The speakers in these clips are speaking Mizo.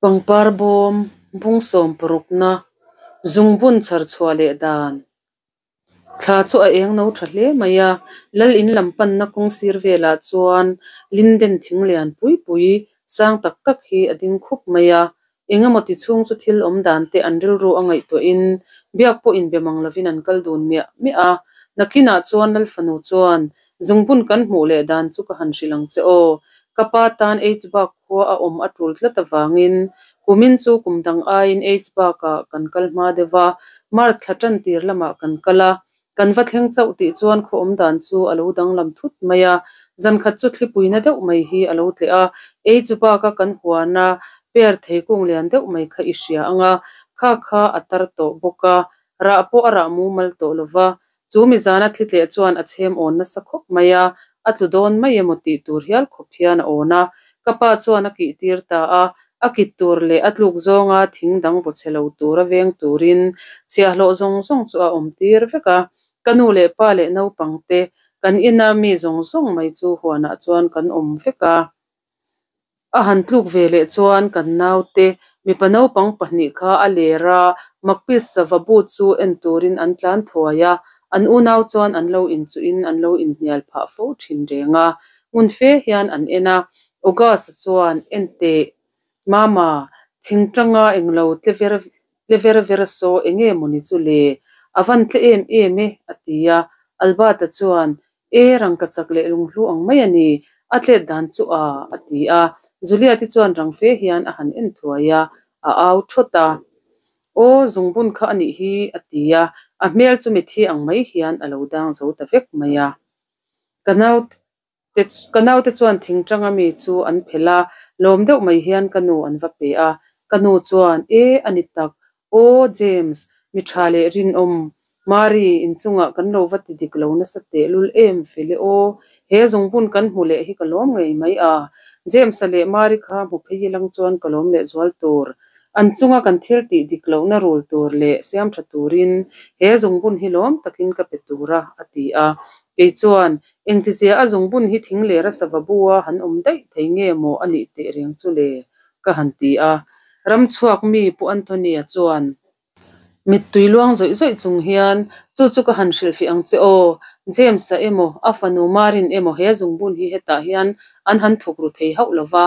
Pangpar bawm bung sawmparukna zungbun chhar chhuah leh dan thla chu a eng no tha hle mai a lal in lam panna kawng sir velah chuan linden thing lian pui pui sang tak tak hi a ding khup mai a engemaw ti chhung chu thil awm dan te an rilru a ngaihtuah in biak pawh inbe mang lovin an kal dun miah miah a nakinah chuan lal fanu chuan zungbun kan hmuh leh dan chu ka han hrilh ang che aw ka pa tan h bak khua a awm a tul tlat avangin kumin chu kum dang aiin h bakah kan kal hma deuh a march thla tan tir lamah kan kal a kan va thleng chauh tih chuan khaw awm dan chu a lo danglam thut mai a zan khat chu thlipuina deuh mai hi a lo tleh a h baka kan huan a per thei kung lian deuh mai kha i hria ang a kha kha a tar tawh bawk a rah pawh a rah mumal tawh lova chu mi zana thli tleh chuan a chhem awn nasa khawp mai a a tlu dawn mai emaw tih tur hial khawp hian a awn a ka pa chuan a kih tir ta a a kit tur leh a tluk zawnga thing dang vaw chhe lo tura veng turin chhiahhlawh zawng zawng chu a awm tir vek a ka nu leh pa leh naupang te kan ina mi zawng zawng mai chu huanah chuan kan awm vek a. A han tluk ve leh chuan kan naute mipa naupang pahnih kha a ler a, Makpis sava bu chu en turin an tlan thuai a, an unau chuan an lo inchuhin an lo inhnial phah fo thin reng a. Ngun fe hian an en a, August-a chuan, En teh, Mama, thing tanga englo tle ver tle ver ver saw enge mawni chu le? A van tle em em e, a ti a. Albert-a chuan, E, rangkachak leh lunghlu ang mai a ni, a tlet dan chu a, a ti a. Juliet-i chuan rang fe hian a han en thuai a, a au thawt a. Aw, zungbun kha a nih hi, a ti a, a hmel chu mithi ang mai hian a lo dang zo ta vek mai a. Ka naute ka naute chuan thingtanga mi chu an phelh a, lawm deuh mai hian ka nu an va pe a. Ka nu chuan, E, a ni tak, Aw, James, mi tha leh rinawm, Mari, inchungah kan lo va ti dik lo nasa tehlul em fel e aw, he zungbun kan hmu leh hi ka lawm ngei mai a. James-a leh Mari kha hmu phei ilang chuan ka lawm leh zual tur. An chunga kan thil tih dik lohna rul tur leh siam tha turin he zungbun hi lawm takin ka pe tur a, a ti a. Kei chuan, Engtizia a zungbun hi thing leh rasa va bua han awm daih thei nge maw a nih teh reng chu le? ka han ti a. Ramchhuak mi Pu Anthony-a chuan mittui luang zawih zawih chung hian, Chu chu ka han hrilhfih ang che aw, James-a emaw, a fanu Marin emaw he zungbun hi hetah hian an han thuk ru thei hauh lo va,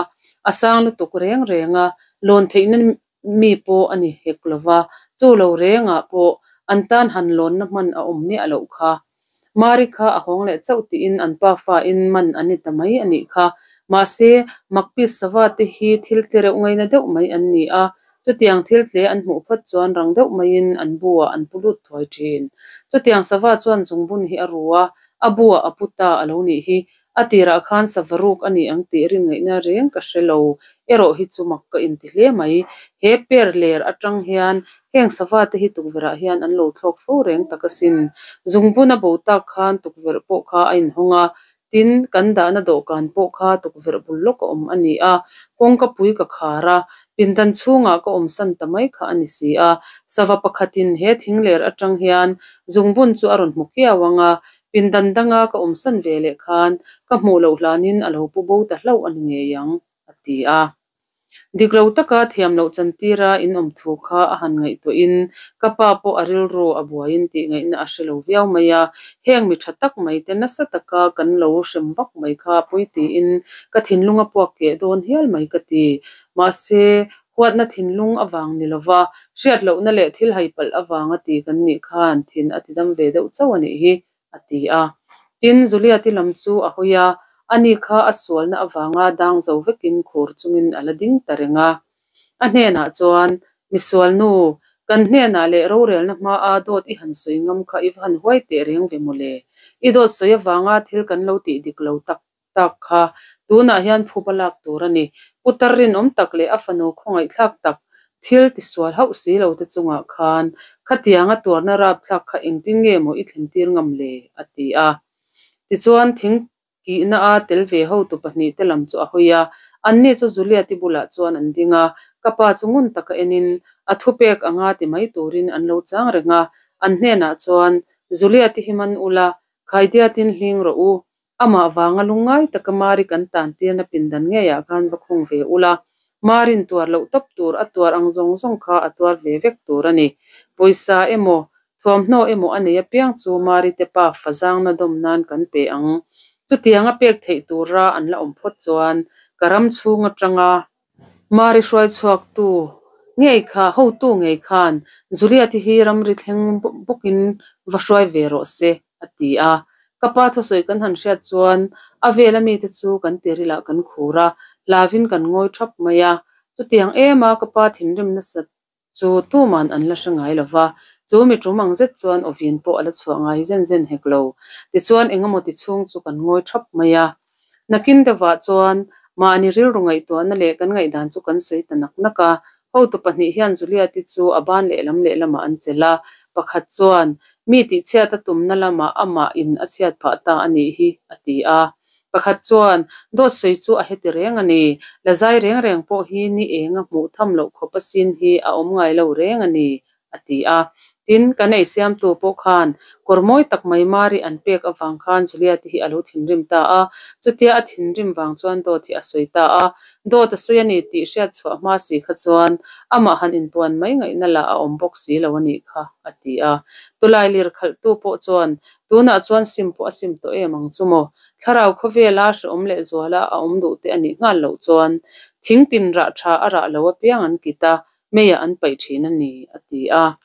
a sang lutuk reng reng a, lawn theihna mi pawh a ni hek lo va, chu lo rengah pawh an tan han lawnna hman a awm miah loh kha. Mari kha a hawng leh chauh tiin an pa fain man an ni ta mai a nih kha. Mahse, Makpis sava te hi thil tle reuh ngaina deuh mai an ni a, chutiang thil tle an hmuh phawt chuan rang deuh maiin an bu-ah an pu lut thuai thin. Chutiang sava chuan zungbun hi a ru a, a bu-ah a pu ta a lo nih hi. A tirah khan sava ruk a ni ang tih rin ngaihna reng ka hre lo erawh hi chu mak ka inti hle mai. He per ler atang hian heng sava te hi tukverhah hian an lo thlawk fo reng tak asin. Zungbun a bo tak khan tukverh pawh kha a inhawng a, tin kan dahna dawhkan pawh kha tukverh bul lawk a awm a ni a, kawngka pui ka khar a, pindan chhungah ka awmsan ta mai kha a ni si a. Sava pakhatin he thing ler atang hian zungbun chu a rawn hmu kiau ang a, Pindan danga ka awmsan ve leh khan ka hmuh loh hlanin a lo pu bo ta hlauh a ni ngei ang, a ti a. Dik lo taka thiam loh chantira in awm thu kha a han ngaihtuahin ka pa pawh a rilru a buaiin tih ngaihna a hre lo viau mai a, heng mi tha tak mai te nasa taka kan lo hrem vak mai kha pawi tiin ka thinlung a puak keh dawn hial mai ka ti. Mahse, huatna thinlung avang ni lova, hriat lohna leh thil hai palh avanga ti kan nih khan thin a tidam ve deuh chauh a nih hi, a ti a. Tin, Juliet-i lam chu a hawi a, ani kha a sualna avanga dang zo vekin khur chungin a la ding ta reng a. A hnenah chuan, Misualnu, kan hnenah leh rorelna hmaa dawt i han sawi ngam kha i va han huai teh reng ve mawle. I dawt sawi avanga thil kan lo tih dik lo tak tak kha tunah hian phuba lak tur a ni. Putar rinawm tak leh a fanu khawngaihthlak tak thil tisual hauh si lo te chungah khan khatianga tuarna rapthlak kha engtin nge maw i thlentir ngam le? a ti a. Tichuan thing kihna a tel ve hotu pahnih te lam chu a hawi a, anni chu Juliet-i bulah chuan an ding a, ka pa chu ngun taka enin a thupek anga ti mai turin an lo chang reng a, an hnenah chuan, Juliet-i hi man ula, khaidiatin hling rawh u, Amah vanga lungngai taka Mari kan tan tirna pindan ngeiah khan va khung ve ula. Marin tuar loh tawp tur a tuar ang zawng zawng kha a tuar ve vek tur a ni. Pawisa emaw, thuamhnaw emaw a nei apiang chu Mari te pa fazangna dawm nan kan pe ang. Chutianga pek theih tura an la awm phawt chuan ka ram chhung atanga Mari hruai chhuaktu ngei kha, hotu ngei khan Juliet-i hi ramri thleng bawkin va hruai ve rawh se, a ti a. Ka pa thusawi kan han hriat chuan a vela mite chu kan tirilah kan khur a, hlavin kan ngawi thap mai a. Chutiang ema ka pa thinrim nasat chu tuman an la hre ngai lo va, chu mi tum ang zet chuan awvin pawh a la chhuah ngai zen zen hek lo. Tichuan engemaw ti chhung chu kan ngawi thap mai a. Nakin deuhah chuan mahni rilru ngaihtuahna leh kan ngaihdan chu kan sawi ta nak nak a. Hotu pahnih hian Juliet-i chu a ban lehlam lehlamah an chelh a, pakhat chuan mi tihchhiat a tumna lamah amah in a chhiat phah ta a nih hi a ti a. Pakhat chuan, Dawt sawi chu a heti reng a ni. La zai reng reng pawh hi ni eng a hmuh tham loh khawp a sin hi a awm ngai lo reng a ni, a ti a. Tin, kan ei siamtu pawh khan kawr mawi tak mai Mari an pek avang khan Juliet-i hi a lo thinrim ta a. Chutia a thinrim vang chuan dawt hi a sawi ta a. Dawt a sawi a ni tih hriat chhuah hma si kha chuan amah han inpuan mai ngaihna lah a awm bawk si lo a nih kha, a ti a. Tawlai lir khalhtu pawh chuan, Tunah chuan sim pawh a sim tawh em ang chu maw? Thlarau khawvela hrehawm leh zuala a awm duh te a nih nghal loh chuan thing tin rah tha a rah lo apiang an kit a, meiah an paih thin a ni, a ti a.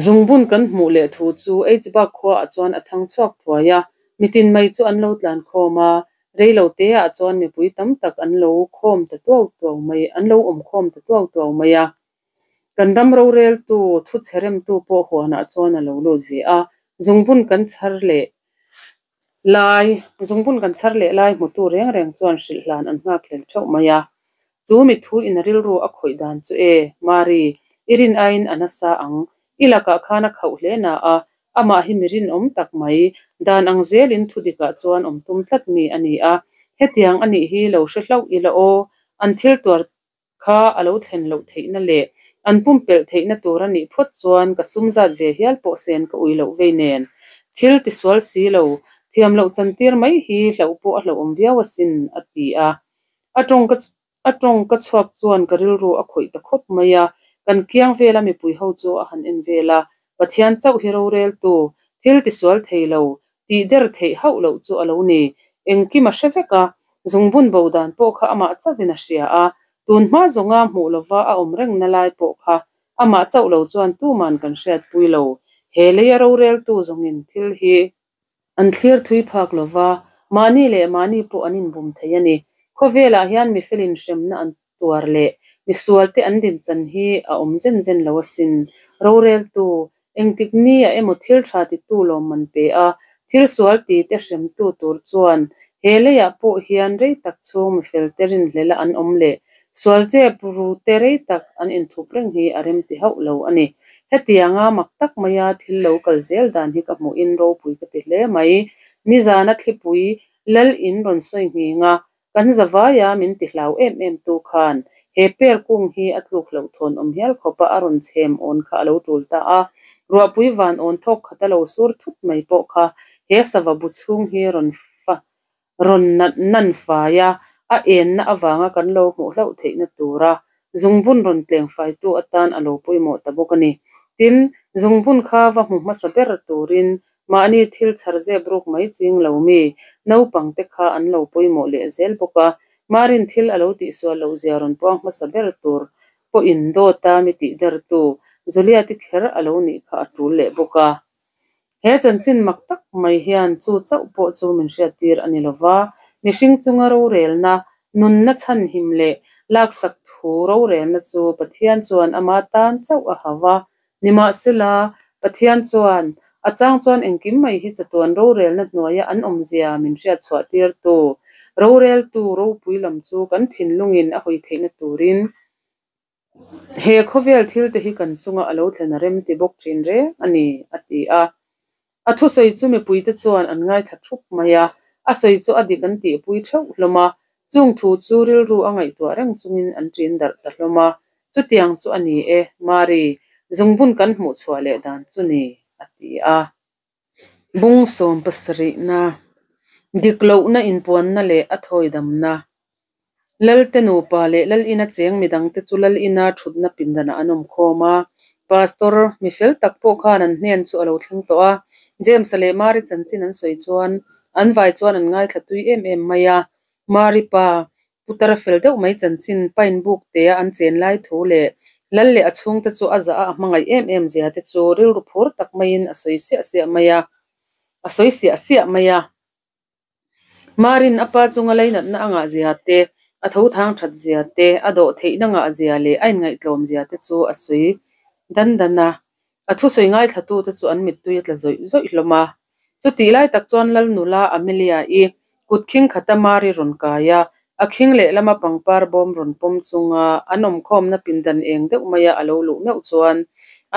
Zungbun kan hmuh leh thu chu Eichbak khuaah chuan a thang chhuak thuai a, mitin mai chu an lo tlan khawm a, reilo teah chuan mipui tam tak an lo khawm ta tuau tuau mai, an lo awm khawm ta tuau tuau mai a. Kan ram roreltu, thuchhe remtu pawh huanah chuan a lo lut ve a, zungbun kan chhar leh lai, zungbun kan chhar leh lai hmutu reng reng chuan hrilh hlan an nghak hlel theuh mai a. Chu mithu in a rilru a khawih dan chu e, Mari, i rin aiin a nasa ang, i lakah khan a khauh hle na a, amah hi mi rinawm tak mai, dan ang zelin thu dikah chuan awm tum tlat mi a ni a, hetiang a nih hi lo hre hlauh ila aw, an thil tuar kha a lo thlen loh theihna leh an pumpelh theihna tur a nih phawt chuan ka sum zat ve hial pawh sen ka ui loh vei nen. Thil tisual si lo, thiam loh chantir mai hi hlauh pawh a hlauhawm viau asin, a ti a. A tawng ka a tawng ka chhuak chuan ka rilru a khawih ta khawp mai a, kan kiang vela mipui ho chu a han en vel a, Pathian chauh hi roreltu, thil tisual thei lo, tih der theih hauh loh chu a lo ni. Engkim a hre vek a, zungbun bo dan pawh kha amah chauhin a hria a, tun hma zawnga hmuh lova a awm rengna lai pawh kha amah chauh lo chuan tuman kan hriatpui lo. He leia roreltu zawngin thil hi an thlir thui phak lova, mahni leh mahni pawh an inbum thei a ni. Khawvelah hian mifelin hremna an tuar leh misualte an dinchan hi a awm zen zen lo asin. Roreltu, engtik nia emaw thil tha titu lawmman pe a, thil sual tite hremtu tur chuan he leiah pawh hian rei tak chhung mifelte rinhlela an awm leh sual zep rute rei tak an inthup reng hi a remti hauh lo a ni. Hetianga mak tak maia thil lo kal zel dan hi ka hmuhin ropui ka ti hle mai. Nizana thlipui lal in rawn sawi nghing a, Kan zavaia min ti hlau em em tu khan he per kung hi a tluk hlauh thawn awm hial khawpa a rawn chhem awn kha a lo tul ta a. Ruahpui van awn thawk khat a lo sur thut mai pawh kha he sava bu chhung hi rawn fa rawn nat nan fai a, a enna avanga kan lo hmuh hlauh theihna tura zungbun rawn tleng faitu atan a lo pawimawh ta bawk a ni. Tin, zungbun kha va hmu hmasa ber turin Mahni thil chhar zep ruk mai ching lo mi, naupang te kha an lo pawimawh leh zel bawk a, Marin thil a lo tihsual loh zia rawn puang hmasa ber tur pawhin dawta mi tihdertu Juliet-i kher a lo nih kha a tul leh bawk a. He chanchin mak tak mai hian chu chauh pawh chu min hriattir a ni lo va, mihring chunga rorelna, nunna chhanhim leh laksak thu rorelna chu Pathian chuan ama tan chauh a hau a, Nimahsela, Pathian chuan a chang chuan engkim mai hi chatuan rorelna hnuaia an awmzia min hriat chhuah tirtu, roreltu ropui lam chu kan thinlungin a hawi theihna turin he khawvel thilte hi kan chunga a lo thlen a rem ti bawk thin reng a ni, a ti a. A thusawi chu mipuite chuan an ngaithla thup mai a, a sawi chu a dik an tihpui theuh hlawm a, chung thu chu rilru a ngaihtuah reng chungin an ṭin darh ta hlawm a. Chutiang chu a ni e, Mari, zungbun kan hmuh chhuah leh dan chu ni, a ti a. Bung sawm pasarihna, dik lohna inpuanna leh a thawidamna. Lalte nupa leh Lal ina cheng midangte chu Lal ina thutna pindanah an awm khawm a. Pastor mi fel tak pawh khan an hnen chu a lo thleng tawh a. James-a leh Mari chanchin an sawi chuan an vai chuan an ngaithla tui em em mai a. Mari pa Putar fel deuh mai chanchin Pine buk tea an chen lai thu leh Lal leh a chhungte chu a zah a a hmangaih em em zia te chu rilru phur tak maiin a sawi siah siah mai a, a sawi siah siah mai a. Marin a pa chunga lainatna a ngah zia te, a tho thang that zia te, a dawh theihna ngah zia leh a inngaihtlawm zia te chu a sawi dan dan a. A thusawi ngaithlatute chu an mittui a tla zawih zawih hlawm a. Chutih lai tak chuan Lal nula Amelia-i kut khing khata Mari rawn kai a, a khing lehlama pangpar bawm rawn pawm chunga an awmkhawmna pindan eng deuh maia a lo luh meuh chuan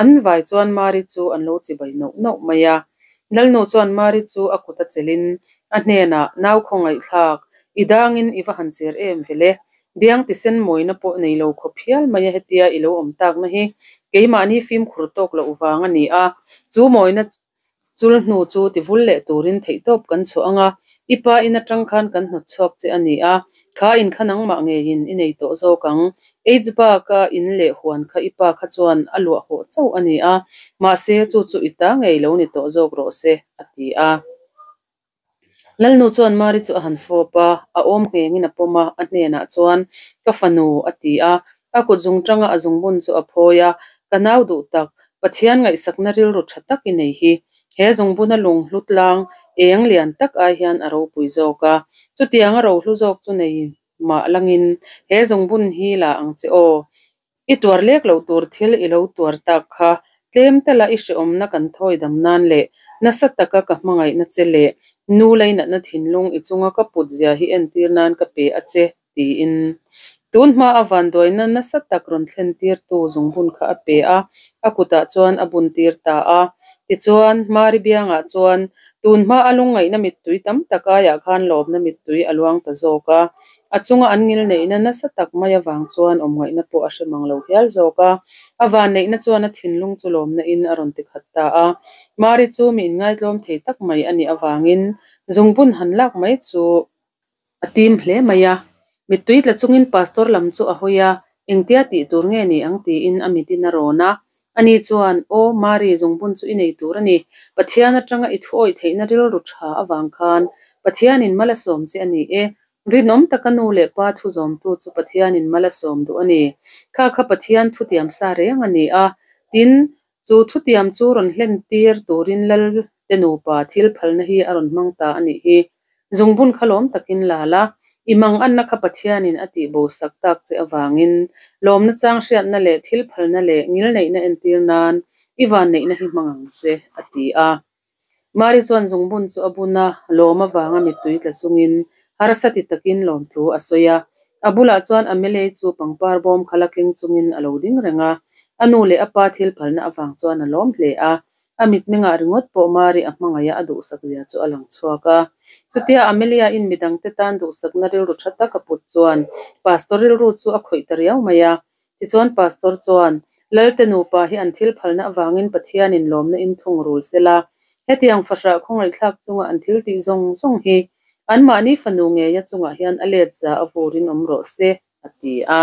an vai chuan Mari chu an lo chibai nauh nauh mai a. Lalnu chuan Mari chu a kut a chelhin a hnenah, Nau khawngaihthlak, i dangin i va han cher em vele? Biang tisen mawina pawh nei lo khawp hial mai a hetia i lo awm takna hi keimahni fimkhur tawk loh vang a ni a, chu mawina chul hnu chu ti vul leh turin theihtawp kan chhuah ang a, i pa in atang khan kan hnawt chhuak che a ni a, kha in kha nangmah ngeiin i nei tawh zawk ang. H-bak-a in leh huan kha i pa kha chuan a luah hawh chauh a ni a, mahse chu chu i ta ngei lo ni tawh zawk rawh se, a ti a. Lalnu chuan Mari chu a han fawp a, a awm nghengin a pawm a, a hnenah chuan, Ka fanu, a ti a. A kut zung tanga a zungbun chu a phawi a, Ka nau duh tak, Pathian ngaihsakna rilru tha tak i nei hi. He zungbuna lung hlu tlang eng lian tak ai hian a ropui zawk a. Chutiang a rohlu zawk chu nei mah langin he zungbun hi la ang che aw. I tuar lek loh tur thil i lo tuar tak kha tlem tala i hrehawmna kan thawi dam nan leh nasa taka ka hmangaihna che leh nu leinatna thinlung i chunga ka put zia hi entir nan ka pe a che tiin tun hma a vanduaina nasa tak rawn thlen tirtu zungbun kha a pe a, a kutah chuan a bun tir ta a. Tichuan, Mari biangah chuan tun hma a lungngaihna mittui tam tak aiah khan lawmna mittui a luang ta zawk a. A chunga an ngilneihna nasa tak mai avang chuan awmngaihna pawh a hre mang lo hial zawk a. A vanneihna chuan a thinlung chu lawmna in a rawn ti khat ta a. Mari chu mi inngaitlawm thei tak mai a nih avangin zungbun han lak mai chu a tim hle mai a. Mittui tla chungin pastor lam chu a hawi a, engtia tih tur nge ni ang tiin a mitin a rawn a. Ani chuan, Aw, Mari, zungbun chu i nei tur a ni. Pathian atanga i thu awih theihna rilru tha avang khan Pathianin mal a sawm che a ni e. Rinawm taka nu leh pa thu zawmtu chu Pathianin mal a sawm duh a ni. Kha kha Pathian thutiam sa reng a ni a. Tin, chu thutiam chu rawn hlen tir turin Lal te nupa thil phalna hi a rawn hmang ta a nih hi. Zungbun kha lawm takin la la, i mang anna kha Pathianin a tih bo sak tak che avangin lawmna chang hriatna leh thil phalna leh ngilneihna entir nan i vanneihna hi hmang ang che, a ti a. Mari chuan zungbun chu a bun a, lawm avanga mittui tla chungin harsa ti takin lawmthu a sawi a. A bulah chuan Amelei chu pangpar bawm kha la keng chungin a lo ding reng a, a nu leh a pa thil phalna avang chuan a lawm hle a. A mitmengah ringawt pawh Mari a hmangaih a a duhsak zia chu a lang chhuak a. Chutia Amelia-in midangte tan duhsakna rilru tha tak a put chuan Pastor rilru chu a khawih ta riau mai a. Tichuan Pastor chuan, Lalte nupa hi an thil phalna avangin Pathianin lawmna in thung rul sela, hetiang fahrah khawngaihthlak chunga an thil tih zawng zawng hi anmahni fanu ngeia chungah hian a let za a vurin awm rawh se, a ti a.